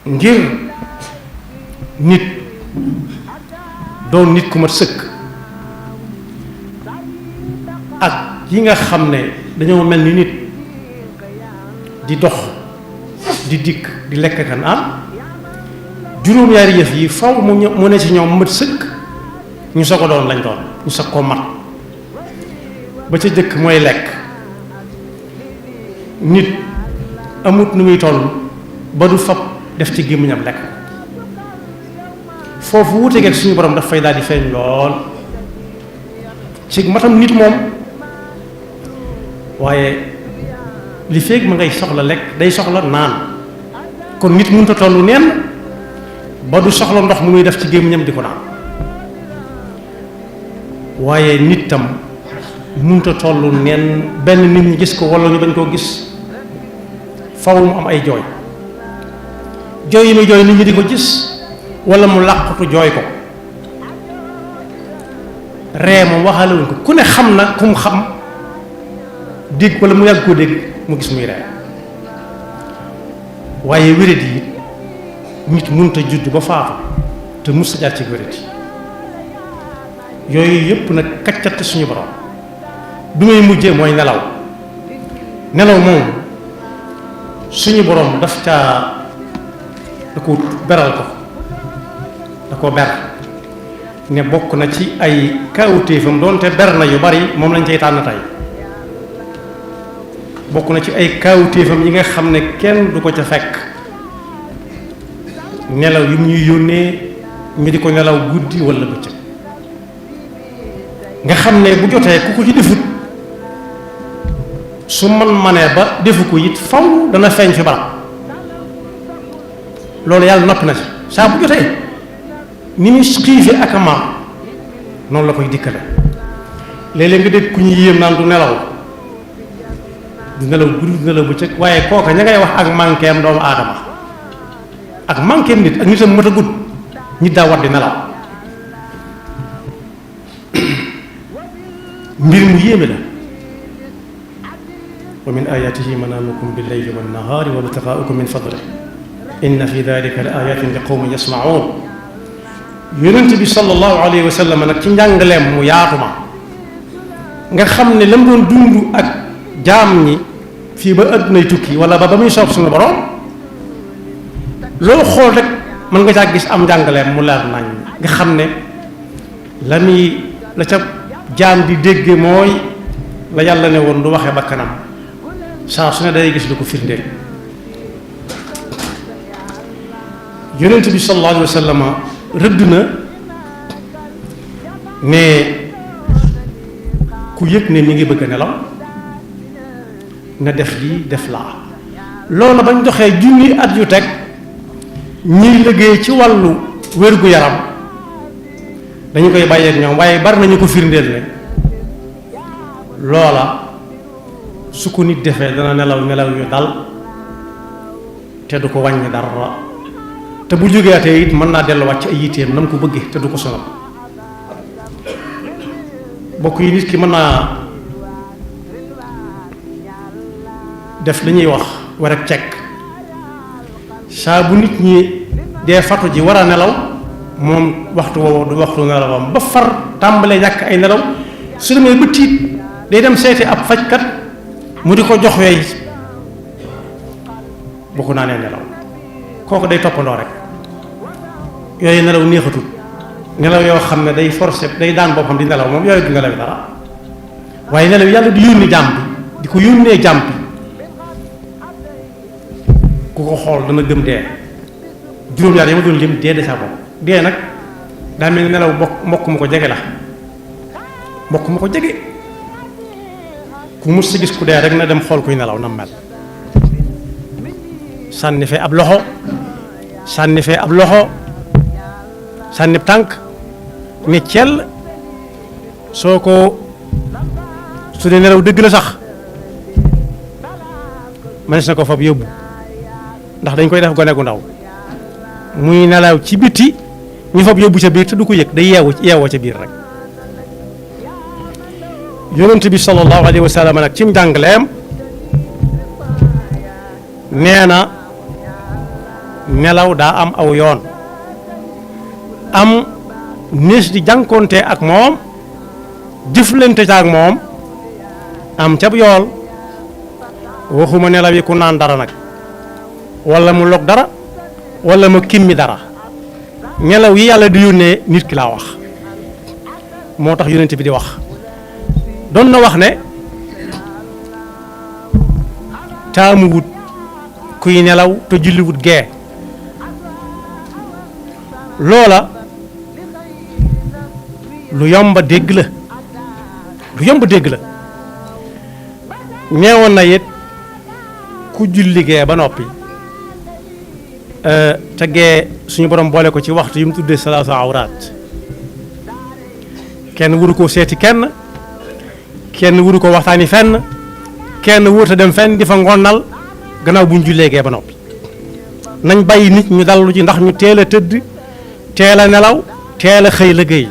ngir nit doon nit ku mat sëkk ak yi nga xam ne dañoo mel ni nit di dox di dikk di lekk kan am juróom-ñaari yëf yi faw mu ne ci ñoom mat sëkk ñu soog a doon lañ doon ñu soog koo mat ba ca jëkk mooy lekk nit amut nu muy toll ba du fab def ci gémmiñam lekk foofu wuuteeg suñu borom daf fay daal di feeñ lool ci matam nit moom waaye li feeg ma ngay soxla lekk day soxla naan kon nit mënut a tollu neen ba du soxla ndox mu muy def ci gémmiñam di ko naan waaye nit tam mënut a tollu neen benn nit ñi gis ko walla ñu bañ koo gis faw mu am ay jooy jooy yi muy jooy nit ñi di ko gis walla mu làqutu jooy ko ree moom waxaale wuñ ko ku ne xam na ku mu xam dégg walla mu yàgg koo dégg mu gis muy ree waaye wérét yi nit mënut a judd ba faatu te mus sa jaar ci wérét yi yooyu yëpp nag kaccate suñu borom bi may mujjee mooy nelaw nelaw moom suñu borom daf caa da ko beral ko da ko ber ne bokk na ci ay kaawtéefam doonte ber na yu bari moom lañ cay tànn tey bokk na ci ay kaawtéefam yi nga xam ne kenn du ko ca fekk nelaw yi mu ñuy yónnee ñu di ko nelaw guddi walla bëccëg nga xam ne bu jotee ku ko ci defut su manee ba defu ko it faw dana feeñ fi barab loolu yàlla noppi na ci saa bu jotee ni muy xiife ak ma noonu la koy dikkale léeg-léeg nga dégg ku ñu yéem naan du nelaw guddi du nelaw bëccëg waaye kooka ña ngay wax ak manqueem doomu aadama ak manqueem nit ak nitam mat a gudd nit daa war di nelaw mbir mu yéeme la wa min ayatihi manaamukum bil-layli wan-nahaari wa ibtighaa'ukum min fadlihi inna fi dhalika la ayatin li qawmin yasma'un yonent bi sallallahu alayhi wa sallam nag ci njàngaleem mu yaatu ma nga xam ne la mu doon dund ak jaam ñi fii ba àddunay tukki wala ba muy soob suñu borom loolu xool rek mën nga caa gis am njàngaleem mu leer nañ nga xam ne la ca jaam di dégge mooy la yàlla ne woon du waxee ba kanam saa su ne day gis lu ko firndeel yonent bi sallallahu alayhi wa sallam rëdd na ne ku yëg ne mi ngi bëgg a nelaw na def lii def laa loolu bañ doxee junni at yu teg ñiy liggéey ci wàllu wér-gu-yaram dañu koy bàyyeek ñoom waaye bari nañu ko firndeel ne loola su ko nit defee dana nelaw nelaw yu dal te du ko wàññi dara te bu jógeatee it mën naa delluwaat ci ay yitteem na mu ko bëggee te du ko sonal bokk yi nit ki mën naa def li ñuy wax war ak cekk saa bu nit ñi dee fatu ji war a nelaw moom waxtu woowu du waxtu nelawam ba far tàmbalee ñàkk ay nelaw su demee ba tiit day dem seeti ab fajkat mu di ko jox wey bu ko naanee nelaw kooku day toppandoo rek yooyu nelaw neexatul nelaw yoo xam ne day forcé day daan boppam di nelaw moom yooyu du nelaw dara waaye nelaw yàlla di yónni jàmm bi di ko yónnee jàmm bi ku ko xool dana gëm dee juróom-ñaar yi ma doon lim dee de saa bopp dee nag daa mel ni nelaw mbokk mu ko jege la mbokk mu ko jege ku mus si gis ku dee rek na dem xool kuy nelaw na mel sànni fee ab loxo sànni fee ab loxo sànni tànk ne cell soo ko su dee nelaw dëgg la sax mënees na ko fab yóbbu ndax dañ koy def gone gu ndaw muy nelaw ci biti ñu fab yóbbu ca biir te du ko yëg day yeewoo ca biir rek yonent bi sallallahu alayhi wa sallam nag ci njàngaleem nee na nelaw daa am aw yoon am nees di jànkoonte ak moom jëflante ca ak moom am cab yool waxuma nelaw yi ku naan dara nag wala mu log dara wala mu kimmi dara nelaw yi yàlla di yónnee nit ki laa wax moo tax yonent bi di wax doon na wax ne taamu wut kuy nelaw te julli wut gee loola lu yomba dégg la ñeewoon na it ku julli gee ba noppi te gee suñu borom boole ko ci waxtu yu mu tuddee salaatu awraat kenn wuru ko seeti kenn wuru ko waxtaani fenn kenn wóota dem fenn di fa ngonnal gannaaw bu ñu jullee gee ba noppi nañ bàyyi nit ñu dallu ci ndax ñu teel a tëdd teel a nelaw teel a xëy liggéey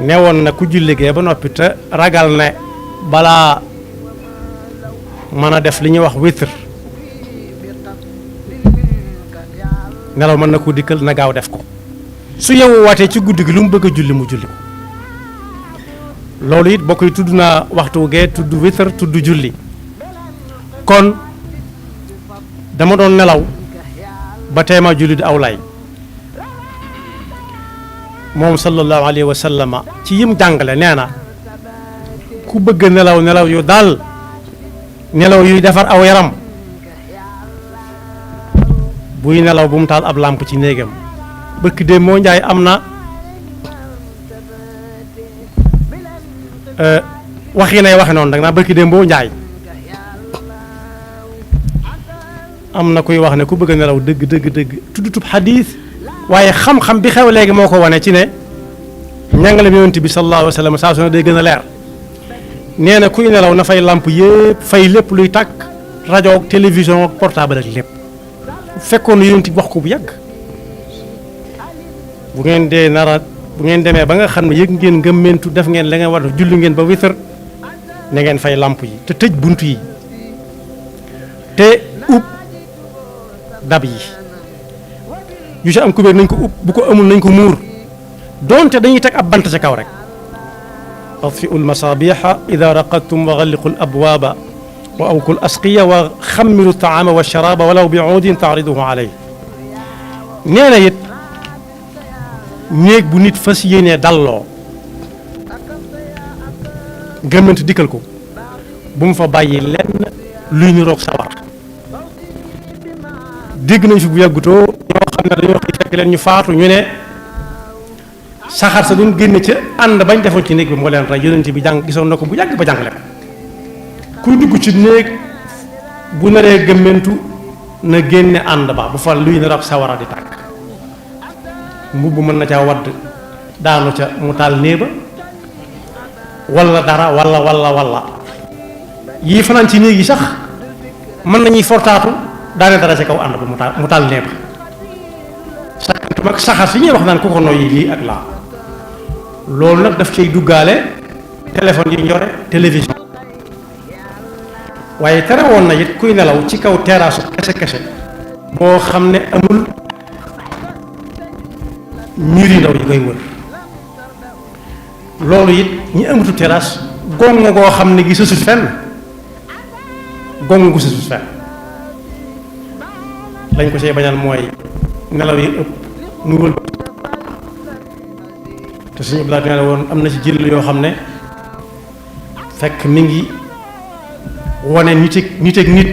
newoon na ku julli gee ba noppi te ragal ne balaa mën a def li ñuy wax witr nelaw mën na ko dikkal na gaaw def ko su yewu waatee ci guddi gi lu mu bëgg a julli mu julli ko loolu it bokk yi tudd naa waxtu gee tudd witr tudd julli kon dama doon nelaw ba teema julli di aw lay moom sallallahu alayhi wa sallama ci yim jàngale nee na ku bëgg nelaw nelaw yu daal nelaw yuy defar aw yaram buy nelaw bu mu taal ab làmp ci néegam bëkk déem moo njaay am na waxi nay waxe noonu dag naa bëkk déem boo njaay am na kuy wax ne ku bëgg a nelaw dëgg tuddutub xadiis waaye xam-xam bi xew léegi moo ko wane ci ne njàngale mi yonent bi sallallahu alayhi wa sallam saa su ne day gën a leer nee na kuy nelaw na fay làmp yëpp fay lépp luy tàkk rajo ak télévision ak portable ak lépp fekkoon na yonent bi wax ko bu yàgg bu ngeen demee ba nga xam ne yëg ngeen ngëmmentu def ngeen la ngeen war a julli ngeen ba witr na ngeen fay làmp yi te tëj bunt yi te ub dab yi yu ci am kubéer nañ ko ub bu ko amul nañ ko muur doonte dañuy teg ab bant ca kaw rek atfi'u lmasabiha ida raqadtum wa galliqu l abwaaba wa awku l asqiya wa xammiru taama wa sharaba walaw bi uudin taariduhu aley nee na it néeg bu nit fas yéenee dalloo gëmmant dikkal ko bu mu fa bàyyi lenn luy niroog sawar dégg nañ fi bu yàggutoo ñoo xam ne dañoo xëy fekk leen ñu faatu ñu ne saxaar sa doon génne ca ànd bañ defoon ci néeg bi moo leen rey yonent bi jàng gisoon na ko bu yàgg ba jàngale ko kuy dugg ci néeg bu naree gëmmentu na génne ànd ba bu fa luy niroog sawara di tàkk mbubb mën na caa wadd daanu ca mu taal néeba walla dara walla yii fanaan ci néeg yi sax mën nañuy fortaatu daane dara ca kaw ànd ba mu taal néeba sakkantum ak saxaar si ñuy wax naan ku ko noyyi lii ak laa loolu nag daf cay duggaale téléphone yi njore télévision waaye tere woon na it kuy nelaw ci kaw teraasu kese boo xam ne amul miir yu ndaw yi koy wër loolu it ñi amatu terrasse gongo goo xam ne gi sësut fenn gongo gu sësut fenn lañ ko see bañal mooy nelaw yi ëpp mu wël te suñu blaat nee na woon am na ci jël yoo xam ne fekk mi ngi wane nit ak nit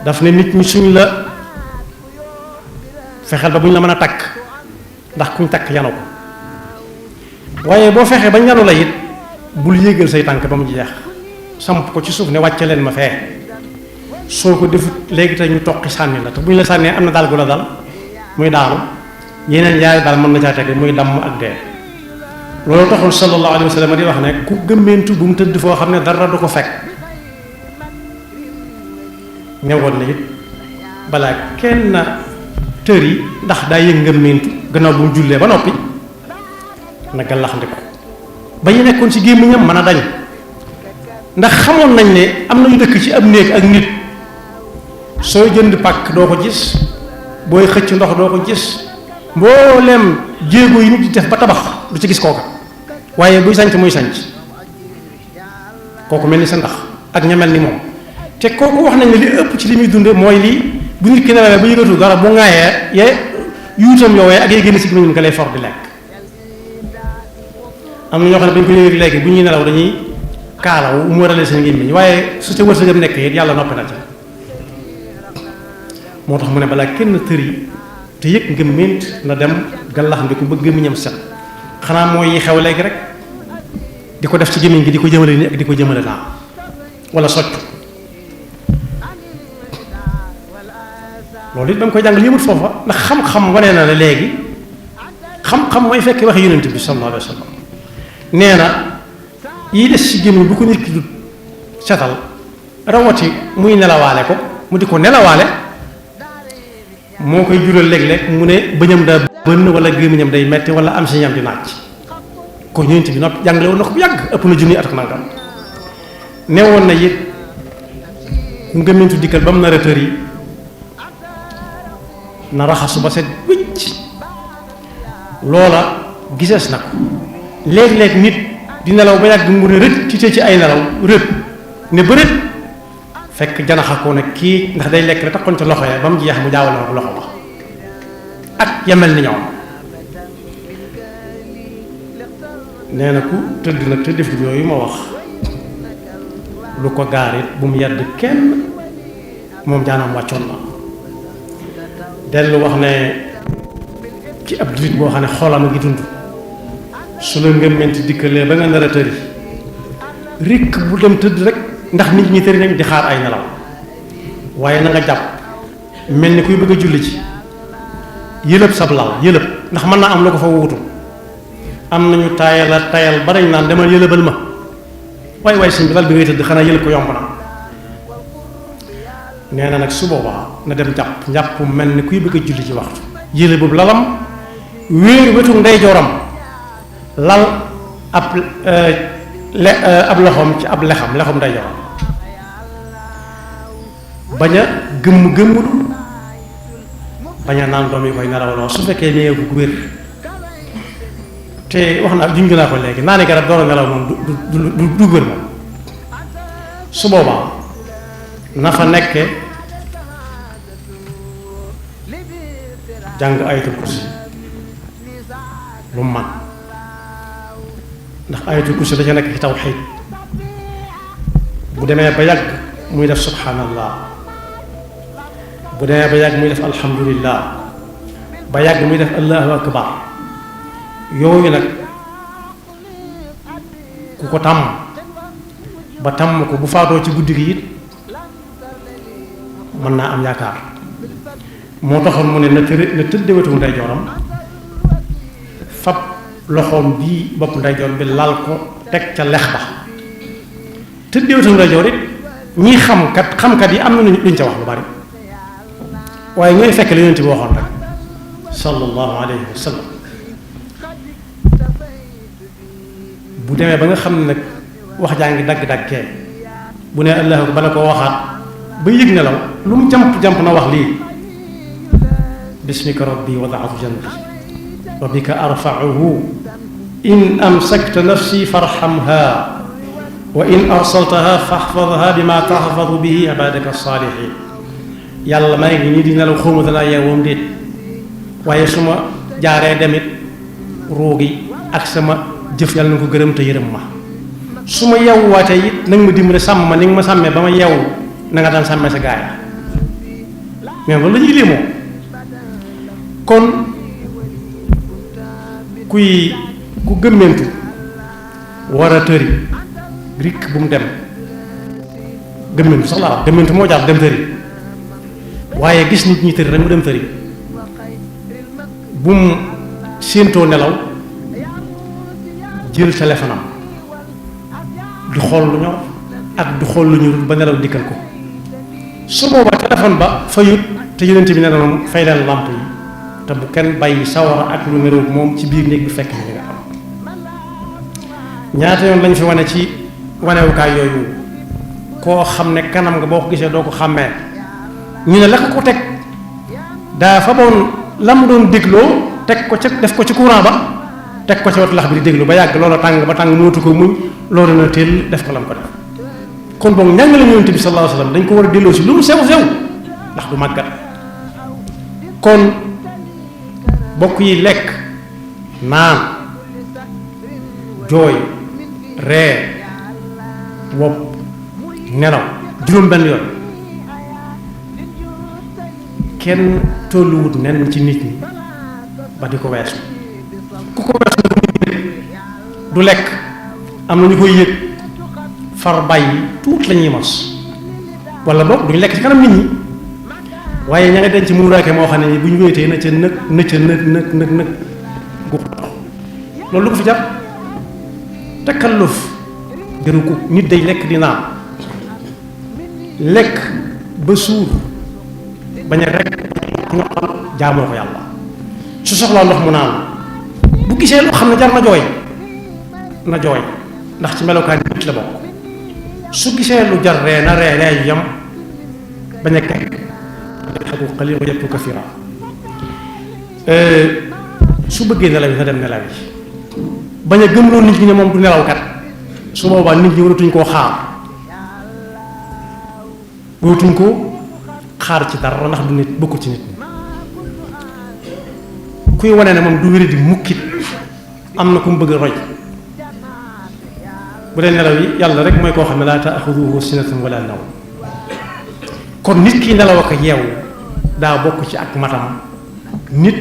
daf ne nit ñi suñ la fexeel ba bu ñu la mën a takk ndax kuñ takk yanu ko waaye boo fexee ba ñanu la it bul yéegal say tànk ba mu jeex samp ko ci suuf ne wàcce leen ma fee soo ko defut léegi te ñu toqi sànni la te bu ñu la sànnee am na daal gu la dal muy daanu yeneen yaari daal mën na caa teg muy damm ak dee loolu taxul sallallahu alayhi wa sallam di wax ne ku gëmmentu bu mu tëdd foo xam ne dara du ko fekk ñëwoon na it balaa kenn tër yi ndax daa yëg ngëmmentu gannaaw bu mu jullee ba noppi na gàllaxndiku ba ñu nekkoon ci gémmiñam mën a dañ ndax xamoon nañ ne am na ñu dëkk ci ab néeg ak nit sooy jënd pàkk doo ko gis booy xëcc ndox doo ko gis mboolem jéego yi nit di def ba tabax du ci gis kooka waaye buy sanc muy sanc kooku mel ni sa ndax ak ña mel ni moom te kooku wax nañ ne li ëpp ci li muy dunde mooy lii bu nit ki nelawee ba yëgatu dara bu ŋaayee ye yuutam yoowee ak yay génn si gémmiñam nga lay for di lekk am na ñoo xam ne bu ñu ko yëgee léegi bu ñuy nelaw dañuy kaalaw mu warale seen gémmiñ waaye su ca wërsëgam nekk it yàlla noppi na ca moo tax mu ne balaa kenn tëri te yëg nga mént na dem gallax ndi ko ba gémmiñam set xanaa mooy yi xew léegi rek di ko def ci gémmiñ gi di ko jëmale ni ak di ko jëmale naa wala soccu loolu it ba mu koy jàngal yëmut foofa ndax xam-xam wane na ne léegi xam-xam mooy fekk waxe yonent bi sallallahu alayhi wa sallam nee na yi des ci gémmiñ bu ko nit ki du setal rawati muy nelawaale ko mu di ko nelawaale moo koy jural léeg-léeg mu ne bëñam daa bënn wala gémmiñam day metti wala am si ñam di naaj ko yonent bi noppi jàngale woon na ko bu yàgg ëpp na junni at ak nangam ne woon na it ku ngëmmentu dikkal ba mu nar a tër yi na raxasu ba set wicc loola gisees na ko léeg-léeg nit di nelaw ba yàgg mu ne rët ci ay nelaw rët ne bërët fekk janaxa ko ne kii ndax day lekk rek taxoon ca loxo ya ba mu jeex mu jaawale ma ko loxo ba ak yemel ni ñoom nee na ku tëdd nag te def yooyu ma wax lu ko gaar it bu mu yedd kenn moom jaanam wàccoon na dellu wax ne ci ab jullit boo xam ne xoolam a ngi dund su la ngëmment dikkalee ba nga nar a tëri rikk bu dem tëdd rek ndax nit ñi tëri nañ di xaar ay nelaw waaye na nga jàpp mel ni kuy bëgg a julli ci yëlëb sab lal yëlëb ndax mën naa am lu ko fa wuutu am nañu tayal ba dañ naan demal yëlëbal ma waaye sëñ bi lal bi ngay tëdd xanaa yëlëb ko yomb na nee na nag su boobaa na dem njàpp mel ni kuy bëgg a julli ci waxtu yële boobu lalam wéeru wetu ndeyjooram lal ab loxoom ci ab lexam ndeyjooram bañ a gëmmulu bañ a naan doom yi koy nelawloo su fekkee nee ko wér te wax naa junj naa ko léegi naa ne garab door a nelaw moom du wér moom su boobaa na fa nekke jàng ayatul kursi lu mu man ndax ayatul kursi da ca nekk ci tawxiid bu demee ba yàgg muy def subhanallah bu demee ba yàgg muy def alhamdulillah ba yàgg muy def allahu akbar yooyu nag ku ko tàmm ba tàmm ko bu faatoo ci guddi gi it mën naa am yaakaar moo taxoon mu ne na tëdde wetu ndeyjooram fab loxoom bii bopp ndeyjoor bi lal ko teg ca lex ba tëdde wetu ndeyjoor it ñi xamkat yi am na luñ ca wax lu bari waaye ñooy fekk li Yonent bi waxoon rek sallallahu alayhi wa sallam bu demee ba nga xam ne nag wax jaa ngi dagg-daggee bu ne allahu ba na koo waxaat ba yëg nelaw lu mu jamp na wax lii bismika rabbi wadaatu janbi wa bika arfauhu in amsakta nafsi farhamha wa in arsaltaha fahfadha bima tahfadu bihi ibadaka salihin yàlla maa ngi nii di nelaw xawma danaa yeewoom déet waaye su ma jaaree demit ruugi ak sama jëf yàlla na ko gërëm te yërëm ma su ma yeewuwaatee it nag ma dimbale sàmm ma ni nga ma sàmmee ba ma yeewu na nga daan sàmmee sa gaaya mais loolu la ñuy limoo kon ku gëmmentu war a tëri rikk bu mu dem gëmmentu sax laa wax gëmmentu moo jàpp dem tëri waaye gis nit ñi tëri rek mu dem tëri bu mu séentoo nelaw jël téléphone am du xool lu ñor ak du xool lu ñurul ba nelaw dikkal ko su boobaa téléphone ba fayut te yonent bi ne noonu fay leen làmp yi te bu kenn bàyyi sawara ak lu niroog moom ci biir néeg bi fekk ni nga am ñaata yoon lañ fi wane ci wanewukaay yooyu koo xam ne kanam nga boo ko gisee doo ko xàmmee ñu ne la ko teg daa fa boon lam doon dégloo teg ko ca def ko ci courant ba teg ko ca wetu lax bi di déglu ba yàgg loola tàng ba tàng mënatu ko muñ loolu na teel def ko lam ko def kon boog njàngale Yonent bi sallallahu alayhi wasallam dañ ko war a delloo si lu mu sew sew ndax du màggat kon bokk yi lekk naan jooy ree wopp nelaw juróom benn yoon kenn tolluwut nen ci nit ñi ba di ko weesu ku ko weesu du lekk am na ñu koy yëg far bàyyi tuut la ñuy mos wala boog duñu lekk ci kanam nit ñi waaye ña nga denc muuraake moo xam ne bu ñu wéetee na ca nëg gu loolu lu ko fi jar takalluf jëru ko nit day lekk di naan lekk ba suur bañ a rek nga xam jaamoo ko yàlla su soxlaa ndox mu naan bu gisee loo xam ne jar na jooy ndax ci melokaan nit la bokk su gisee lu jar ree na ree yu yam bañ a kekk xagu xalil wa yabku kafira su bëggee nelaw yi na dem nelaw yi bañ a gëmloo nit ñi ne moom du nelawkat su boobaa nit ñi waratuñ koo xaar ci dara ndax du nit bokkul ci nit ñi kuy wane ne moom du wéri di mukkit am na ku mu bëgg a roy bu dee nelaw yi yàlla rek mooy koo xam ne laa taaxuduhu sinatun wala nawm kon nit ki nelaw ak yeewu daa bokk ci ak matam nit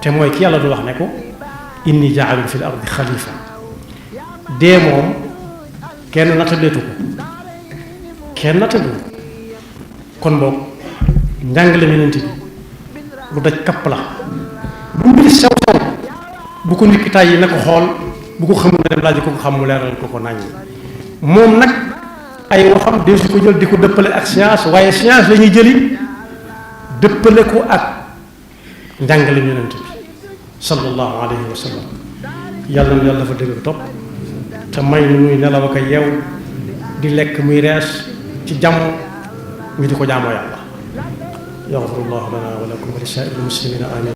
te mooy ki yàlla du wax ne ko inni jaalun fil ardi xalifa dee moom kenn nattaleetu ko kon boog njàngale Yonent bi lu daj kapp la bu mbiri sew sew bu ko nit ki tàyyi na ko xool bu ko xamul na dem laaj ko xam mu leeral ko nañ moom nag ay waxam de su ko jël di ko dëppale ak science waaye science la ñuy jëli dëppale ko ak njàngale Yonent bi sallallahu alayhi wa sallam yàlla na yàlla fa dëgg topp te may nu muy nelaw ak yeew di lekk muy rees ci jàmm ñu di ko jaamoo yàlla yaxfirullahu lana wa lakum wa li saa'iril muslimina amin